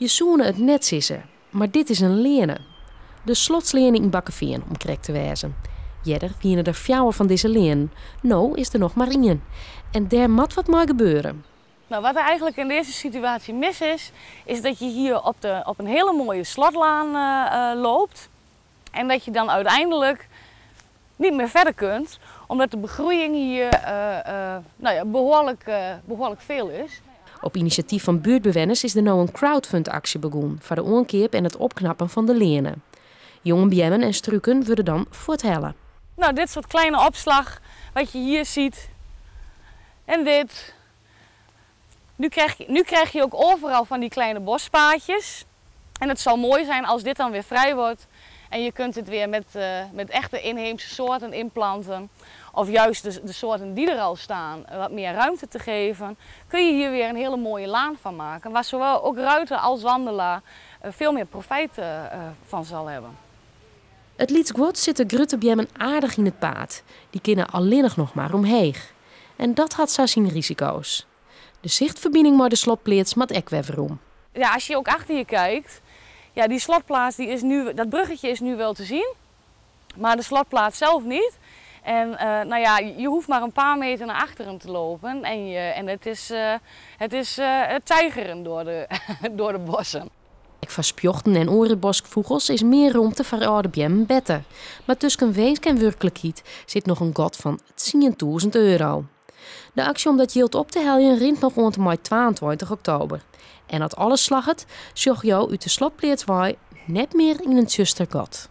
Je soene it net sizze, mar dit is in leane. De Slotsleane yn Bakkefean, om krekt te wêzen. Earder wiene der fjouwer fan dizze leanen, no is der noch mar ien. En dêr moat wat mei gebeure. Nou, wat er eigenlijk in deze situatie mis is, is dat je hier op een hele mooie slotlaan loopt. En dat je dan uiteindelijk niet meer verder kunt, omdat de begroeiing hier nou ja, behoorlijk veel is. Op inisjatyf fan buertbewenners is der no in crowdfundaksje begûn foar de oankeap en it opknappen fan de leane. Jonge beammen en struken wurde dan fuorthelle. Nou, dit soort kleine opslag, wat je hier ziet. En dit. Nu krijg je ook overal van die kleine bospaadjes. En het zal mooi zijn als dit dan weer vrij wordt. En je kunt het weer met echte inheemse soorten inplanten. Of juist de soorten die er al staan wat meer ruimte te geven. Kun je hier weer een hele mooie laan van maken. Waar zowel ook ruiter als wandelaar veel meer profijt van zal hebben. It lyts guod sit de grutte beammen aardich yn it paad. Dy kinne allinnich noch mar omheech. En dat hat sa syn risiko's. De sichtferbining mei de slotpleats moat ek wer werom. Ja, als je ook achter je kijkt, ja, die slotplaats die is nu, dat bruggetje is nu wel te zien, maar de slotplaats zelf niet. En nou ja, je hoeft maar een paar meter naar achteren te lopen en het is het tijgeren door de bossen. Ek foar spjochten en oare boskfûgels is mear romte foar âlde beammen better. Mar tusken winsk en wurklikheid sit noch in gat fan €10.000. De aksje om dat jild op te heljen rint noch oant en mei 22 oktober. En as alles slagget, sjogge jo út de slotpleats wei net mear yn in tsjuster gat.